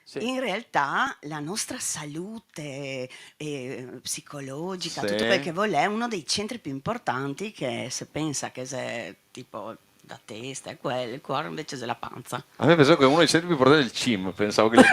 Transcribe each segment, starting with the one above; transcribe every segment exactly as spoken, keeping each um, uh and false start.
Sì. In realtà la nostra salute, eh, psicologica, sì, tuto quel che volè, xe uno dei centri più importanti, che se pensa che xe, tipo, la testa e quel, el cuor invese xe la panza. A mi pensavo che uno dei centri più importanti xe el cim, pensavo che le...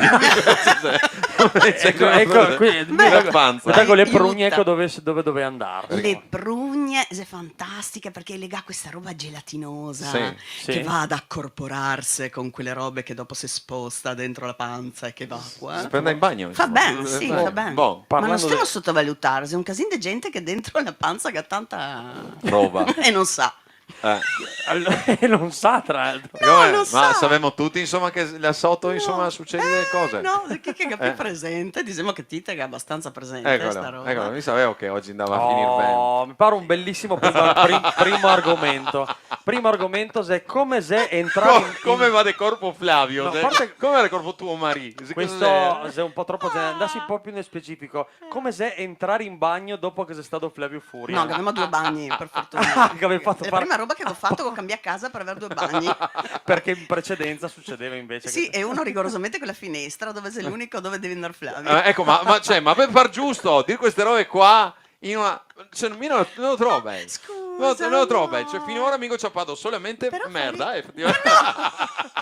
Eco, eco, qui, la panza. Guarda co le prugne, eco dove, dove, dove andar. Le prugne xe fantastiche parché le ga questa roba gelatinosa, sì, che va ad accorporarse con quele robe che dopo se sposta dentro la panza e che evacua. Se prende in bagno, insoma. Fa ben, sì, fa ben. Bon. Ma no stemo sotovalutar, xe un casin de gente che dentro la panza ga tanta roba e no sa. Eh. Alora, e no sa, tra l'altro. No, no sa. Ma savemo tuti, insoma, che là soto, insoma, sucede dele cose. No, chi che ga più presente, disemo che ti te ga abastansa presente sta roba. Eco, mi savevo che ogi ndava a finir ben. Oh, me pare un belisimo primo, prim-, primo argomento. Primo argomento xe come xe entrar in, in... Come va de corpo Flavio? No, a parte... Come va de corpo tuo marì? Questo xe un po' tropo generale, ndasi un po' più nel specifico. Come xe entrar in bagno dopo che xe stà Flavio Furia? No, che gavemo due bagni, par fortuna. Ah, che gavemo fato... Xe la prima roba che go fato, go cambià casa par aver due bagni. Parché in precedenza sucedeva invese che... Sì, e uno rigorosamente co la finestra, dove xe l'unico dove deve ndar Flavio. Eh, eco, ma, ma, cioè, ma par far giusto, dir ste robe qua, in una... Cioè, mi no, no lo trovo bel. Scusa, no, no lo trovo bel. Cioè, finora mi go ciapà solamente merda, eh, efetivamente. Ma no!